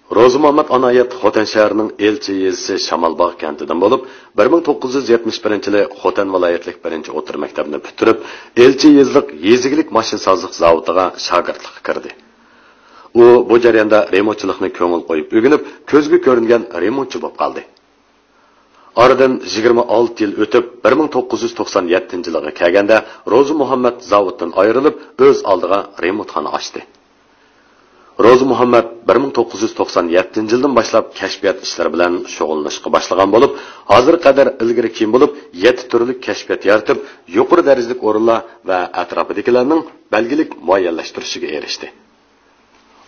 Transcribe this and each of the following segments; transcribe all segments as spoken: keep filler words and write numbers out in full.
روزى مۇھەممەد ئانايەت خوتەن شەھىرىنىڭ ئېلچى يېزىسى شامالباغ كەنتىدىن بولۇپ، بىر مىڭ توققۇز يۈز يەتمىش بىرىنچى يىلى خوتەن ۋىلايەتلىك بىرىنچى ئوتتۇرا مەكتەپنى پۈتتۈرۈپ، ئېلچى يېزىلىق يېزا ئىگىلىك ماشىنىسازلىق زاۋۇتىغا شاگىرتلىققا كىردى. ئۇ بۇ جەرياندا رېمونتچىلىقنى كۆڭۈل قويۇپ ئۆگىنىپ، كۆزگە كۆرۈنگەن رېمونتچى بولۇپ قالدى. ئارىدىن يىگىرمە ئالتە يىل ئۆتۈپ، بىر مىڭ توققۇز يۈز توقسان يەتتىنچى يىلىغا كەلگەندە، روزى مۇھەممەد زاۋۇتتىن ئايرىلىپ، ئۆز ئالدىغا رېمونتخانا ئاچتى. روزى مۇھەممەد بىر مىڭ توققۇز يۈز توقسان يەتتىنچى يىلدىن باشلاپ كەشپىيات ئىشلىرى بىلەن شۇغۇللىنىشقا باشلىغان بولۇپ، ھازىرغا قەدەر ئىلگىرى كېيىن بولۇپ يەتتە تۈرلۈك كەشپىيات يارىتىپ، يۇقىرى دەرىجىلىك ئورۇنلار ۋە ئەتراپىدىكىلەرنىڭ بەلگىلىك مۇئەييەنلەشتۈرۈشىگە ئېرىشتى.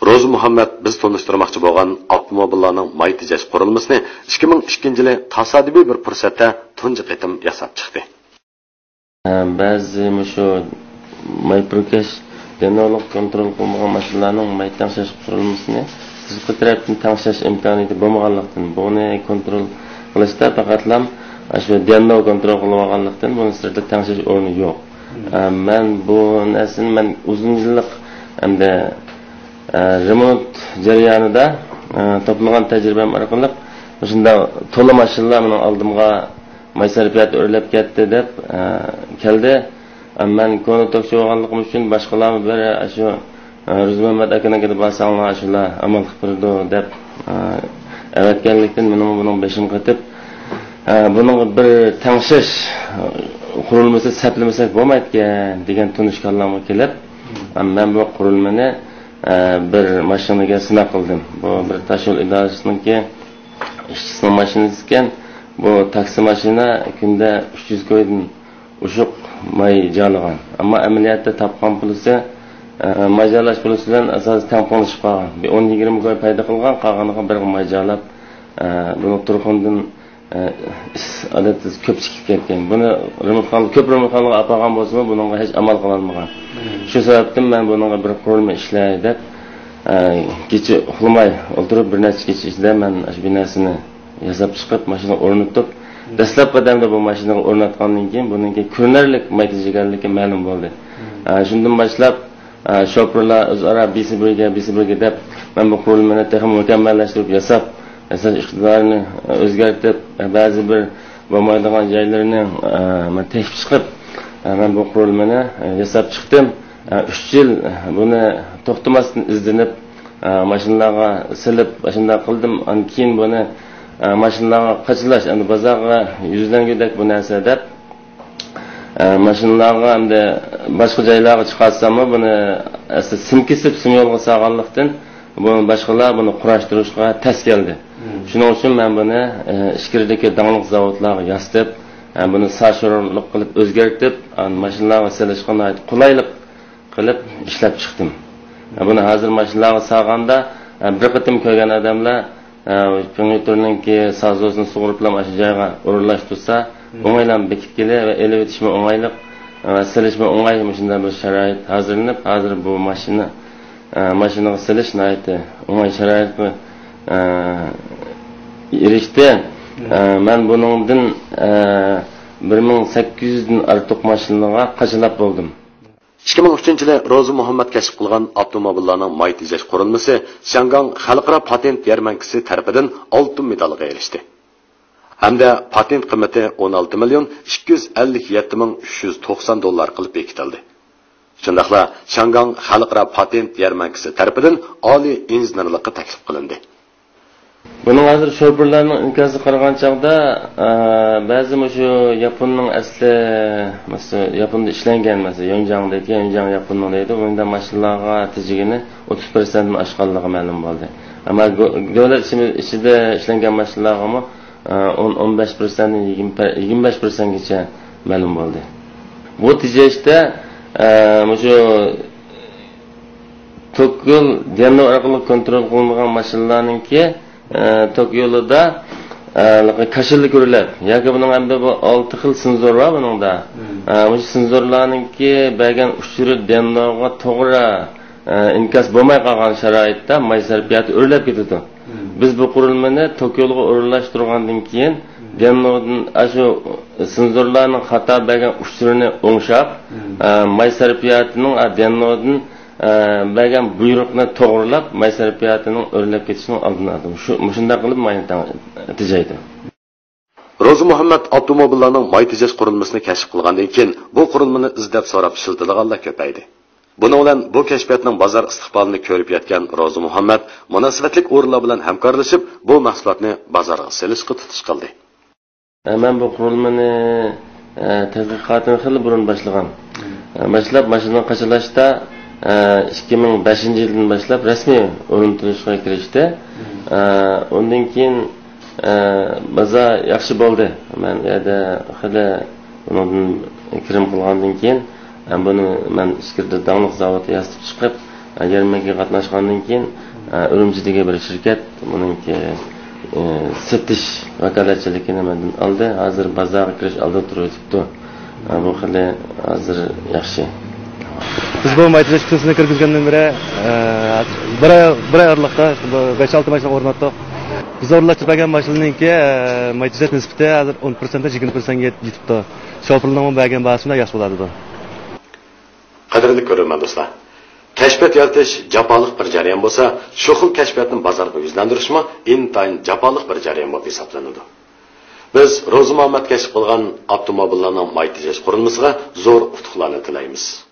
روزى مۇھەممەد بىز تونۇشتۇرماقچى بولغان ئاپتوموبىللارنىڭ ماي تېجەش قۇرۇلمىسىنى ئىككى مىڭ ئىككىنچى يىلى تاسادىپىي بىر پۇرسەتتە تۇنجى قېتىم ياساپ چىقتى. بەزى مۇشۇ ماي پۈركەش دېنولۇق كونترول قىلمىغان ماشىنىلارنىڭ ماي تەڭشەش قۇرۇلمىسىنى سىرتقى تەرەپتىن تەڭشەش ئىمكانىيىتى بولمىغانلىقتىن، بۇنى كونترول قىلىشتا پەقەتلا شۇ دېنو كونترول قىلىۋالغانلىقتىن، بۇنى سىرتتا تەڭشەش ئورنى يوق. مەن بۇ نەرسىنى مەن ئۇزۇن يىللىق ھەمدە رېمونت جەريانىدا توپلىغان تەجرىبەم ئارقىلىق، مۇشۇنداق تولا ماشىنىلار مېنىڭ ئالدىمغا ماي سەرپىياتى ئۆرلەپ كەتتى دەپ، ئە، كەلدى. ئە، مەن كونا توكچى بولغانلىقىم ئۈچۈن باشقىلارمۇ بىر، ئە، شۇ، ئە، روزىمۇمەت ئاكىنىڭكىدە بارساڭلار، شۇلار ئامانلىق بېرىدۇ دەپ، ئە، ئەۋەتكەنلىكتىن، مېنىڭمۇ بۇنىڭ بېشىم قېتىپ، ئە، بۇنىڭغا بىر تەڭشەش، ئە، قۇرۇلمىسى سەپلىمىسەك بولمايدىكەن دېگەن تونۇشكانلىقىمغا كېلىپ، ئە، مەن بۇ قۇرۇلمىنى، ئە، بىر ماشىنىغا سىناق قىلدىم. بۇ بىر تاشيول ئىدارىسىنىڭكى ئىشچىسىنىڭ ماشىنىسى ئىكەن. بۇ تاكسى ماشىنا كۈندە ئۈچ يۈز كويدىن ئوشۇق ماي جالىغان. ئەمما ئەمەلىيەتتە تاپقان پۇلىسى، ئە، ماي جالاش پۇلىسى بىلەن ئاساسەن تەڭپۇڭلىشىپ قالغان. بىر ئون يىگىرمە كوي پايدا قىلغان، قالغىنىغا بىر ماي جالاپ، ئە، بۇنى تۇرخۇندىن، ئە، ئادەتتە كۆپ چىقىپ كەتكەن. بۇنى رېمونتخانا، كۆپ رېمونتخانىغا ئاپارغان بولسىمۇ، بۇنىڭغا ھېچ ئامال قىلالمىغان. شۇ سەۋەبتىن مەن بۇنىڭغا بىر قۇرۇلما ئىشلەي دەپ، ئە، كېچە ئۇخلىماي ئولتۇرۇپ، بىر نەچچە كېچە ئىچىدە مەن شۇ بىناسىنى ياساپ چىقىپ، ماشىنىغا ئورنىتىپ، دەسلەپكى قەدەمدە بۇ ماشىنىغا ئورناتقاندىن كېيىن، بۇنىڭكى كۆرۈنەرلىك ماي تېجىگەنلىكى مەلۇم بولدى. ئە، شۇندىن باشلاپ، ئە، شوپۇرلار ئۆزئارا بىرسى بىرىگە، بىرسى بىرىگە دەپ، مەن بۇ قۇرۇلمىنى تېخىمۇ مۇكەممەللەشتۈرۈپ ياساپ، ياساش ئىقتىدارىنى ئۆزگەرتىپ، بەزى بىر بولمايدىغان جايلىرىنى، ئە، مەن تېپىپ چىقىپ، ئە، مەن بۇ قۇرۇلمىنى، ئە، ياساپ چىقتىم. ئە، ئۈچ يىل بۇنى توختىماستىن ئىزدىنىپ، ئە، ماشىنىلارغا سېلىپ، ئاشۇنداق قىلدىم. ئاندىن كېيىن بۇنى، ئە، ماشىنىلارغا قاچىلاش، ئەمدى بازارغا يۈزلەنگۈدەك بۇ نەرسە دەپ، ئە، ماشىنىلارغا ئەمدى باشقا جايلارغا چىقارساممۇ، بۇنى ئەسلى سىم كېسىپ، سىم يولغا سالغانلىقتىن، بۇنى باشقىلار بۇنى قۇراشتۇرۇشقا تەس كەلدى. شۇنىڭ ئۈچۈن مەن بۇنى، ئە، ئىچكىرىدىكى داڭلىق زاۋۇتلارغا ياسىتىپ، ئە، بۇنى ساشورلۇق قىلىپ ئۆزگەرتىپ، ئە، ماشىنىلارغا سېلىشقا ناھايىتى قولايلىق قىلىپ ئىشلەپ چىقتىم. ئە، بۇنى ھازىر ماشىنىلارغا سالغاندا، ئە، بىر قېتىم كۆرگەن ئادەملەر، ئە، كومپيۇتېرنىڭكى سازوسىنى سۇغۇرۇپلا ئاشۇ جايغا ئورۇنلاشتۇرسا، ئوڭايلا بېكىتكىلى ۋە ئېلىۋېتىشمۇ ئوڭايلىق، ۋە سېلىشمۇ ئوڭاي، مۇشۇنداق بىر شارائىت ھازىرلىنىپ، ھازىر بۇ ماشىنا، ئە، ماشىنىغا سېلىش ناھايىتى ئوڭاي شارائىتقا، ئە، ئېرىشتى. ئە، مەن بۇنىڭدىن، ئە، بىر مىڭ سەككىز يۈزدىن ئارتۇق ماشىنىغا قاچىلاپ بولدۇم. ئىككى مىڭ ئۈچىنچى يىلى روزى مۇھەممەد كەشىپ قىلغان ئاپتوموبىللارنىڭ ماي تېجەش قۇرۇلمىسى شياڭگاڭ خەلقئارا پاتېنت يەرمەنكىسى تەرىپىدىن ئالتۇن مېدالغا ئېرىشتى. ھەمدە پاتېنت قىممىتى ئون ئالتە مىليون ئىككى يۈز ئەللىك يەتتە مىڭ ئۈچ يۈز توقسان دوللار قىلىپ بېكىتىلدى. شۇنداقلا شياڭگاڭ خەلقئارا پاتېنت يەرمەنكىسى تەرىپىدىن ئالىي ئىنژېنېرلىققا تەكلىپ قىلىندى. بۇنىڭ ھازىر شوپۇرلارنىڭ ئىنكاسىغا قارىغان چاغدا، ئە، بەزى مۇشۇ ياپوننىڭ ئەسلى، مەسىلەن، ياپوندا ئىشلەنگەن، مەسىلەن، يونجاڭ دەيدىكەن، يونجاڭ ياپوننىڭ دەيدۇ، ئۇندا ماشىنىلارغا تېجىگىنى ئوتتۇز پىرسەنتتىن ئاشقانلىقى مەلۇم بولدى. ئەمما گۆ-، دۆلەت ئىچىمىز-، ئىچىدە ئىشلەنگەن ماشىنىلارغىمۇ، ئە، ئون، ئون بەش پىرسەنتتىن يىگىرمە، يىگىرمە بەش پىرسەنتكىچە مەلۇم بولدى. بۇ تېجەشتە، ئە، مۇشۇ توك يول دېنو ئارقىلىق كونترول قىلىنغان ماشىنىلارنىڭكى، ئە، توك يولىدا، ئە، كاشىلا كۆرۈلەپ ياكى بۇنىڭ ئەمدى بۇ ئالتە خىل سېنزور بار بۇنىڭدا. ئە، مۇشۇ سېنزورلارنىڭكى بەرگەن ئۇچۇرى دېنوغا توغرا، ئە، ئىنكاس بولماي قالغان شارائىتتا ماي سەرپىياتى ئۆرلەپ كېتىدۇ. بىز بۇ قۇرۇلمىنى توك يولىغا ئورۇنلاشتۇرغاندىن كېيىن، دېنودىن ئاشۇ سېنزورلارنىڭ خاتا بەرگەن ئۇچۇرىنى ئوڭشاپ، ئە، ماي سەرپىياتىنىڭ، ئە، دېنودىن، ئە، بەرگەن بۇيرۇقنى توغرىلاپ، ماي سەرپىياتىنىڭ ئۆرلەپ كېتىشىنىڭ ئالدىنى ئالىدۇ. شۇ، مۇشۇنداق قىلىپ ماينى تاڭ-، تېجەيدۇ. روزى مۇھەممەد ئاپتوموبىللارنىڭ ماي تېجەش قۇرۇلمىسىنى كەشىپ قىلغاندىن كېيىن، بۇ قۇرۇلمىنى ئىزدەپ سوراپ ئىشلىتىدىغانلار كۆپەيدى. بۇنىڭ بىلەن بۇ كەشپىياتنىڭ بازار ئىستىقبالىنى كۆرۈپ يەتكەن روزى مۇھەممەد مۇناسىۋەتلىك ئورۇنلار بىلەن ھەمكارلىشىپ، بۇ مەھسۇلاتنى بازارغا سېلىشقا تۇتۇش قىلدى. ئە، مەن بۇ قۇرۇلمىنى، ئە، تەتقىقاتىنى خېلى بۇرۇن باشلىغان. ئە، باشلاپ ماشىنىنى قاچىلاشتا، ئە، ئىككى مىڭ بەشىنچى يىلدىن باشلاپ رەسمىي ئورنىتىلىشقا كىرىشتى. ئە، ئۇندىن كېيىن، ئە، بازار ياخشى بولدى. مەن ئۇ يەردە خېلى بۇنىڭدىن كىرىم قىلغاندىن كېيىن، ئە، بۇنى مەن ئىچكىرىدە داڭلىق زاۋۇتقا ياسىتىپ چىقىپ، ئە، يەرمەنكىگە قاتناشقاندىن كېيىن، ئە، ئۈرۈمچىدىكى بىر شىركەت بۇنىڭكى، ئى، سېتىش ۋاكالەتچىلىكىنى مەندىن ئالدى. ھازىر بازارغا كىرىش ئالدىدا تۇرۇۋېتىپتۇ. ئە، بۇ خېلى ھازىر ياخشى. بىز بۇ ماي تېجەش پۇختىسىنى كىرگۈزگەندىن بېرى، ئە، بىر ئاي، بىر ئاي ئارىلىقتا بۇ بەش-ئالتە ماشىنا ئورناتتۇق. بىز ئورۇنلاشتۇرۇپ بەرگەن ماشىنىنىڭكى، ئە، ماي تېجەش نىسبىتى ھازىر ئون پىرسەنت، يىگىرمە پىرسەنتكە يېتىپتۇ. شوپۇرلارنىڭمۇ بەرگەن باھاسى بىلەن ياخشى بولۇۋاتىدۇ. قەدىرلىك كۆرۈرمەن دوستلار، كەشپىيات يارىتىش جاپالىق بىر جەريان بولسا، شۇ خىل كەشپىياتنى بازارغا يۈزلەندۈرۈشمۇ ئىنتايىن جاپالىق بىر جەريان بولۇپ ھېسابلىنىدۇ. بىز روزى مۇھەممەد كەشىپ قىلغان ئاپتوموبىللارنىڭ ماي تېجەش قۇرۇلمىسىغا زور ئۇتۇقلارنى تىلەيمىز.